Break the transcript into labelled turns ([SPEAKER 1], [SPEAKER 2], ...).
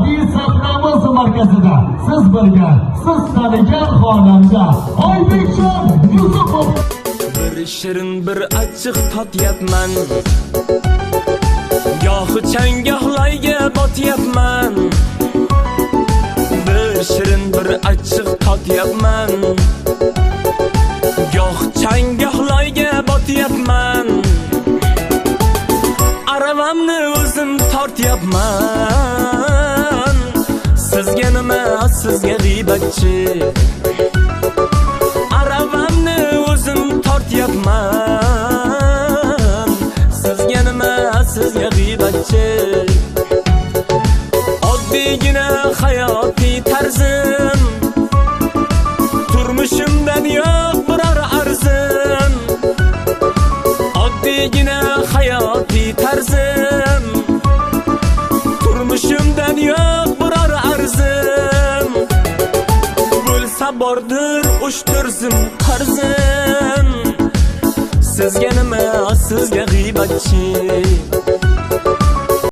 [SPEAKER 1] Badiiy sahnamiz markazida siz bilgan, siz tanigan xonanda Oybekjon Yusupov.
[SPEAKER 2] Bir shirin, bir achchiq totyapman, gohi chang, loyga botyapman. Bir shirin, bir achchiq totyapman, goh chang, goh loyga botyapman. Aravamni o'zim tortyapman. Sizga nima, sizga, g'iybatchi? Aravamni o'zim tortyapman. Sizga nima, sizga, g'iybatchi? Oddiygina hayotiy tarzim, turmushimdan yo'q biror arzim. Oddiygina hayotiy tarzim, turmushimdan yo'q biror arzim. Bo'lsa bordir 3 turzim qarzim. Sizga nima, sizga, g'iybatchi?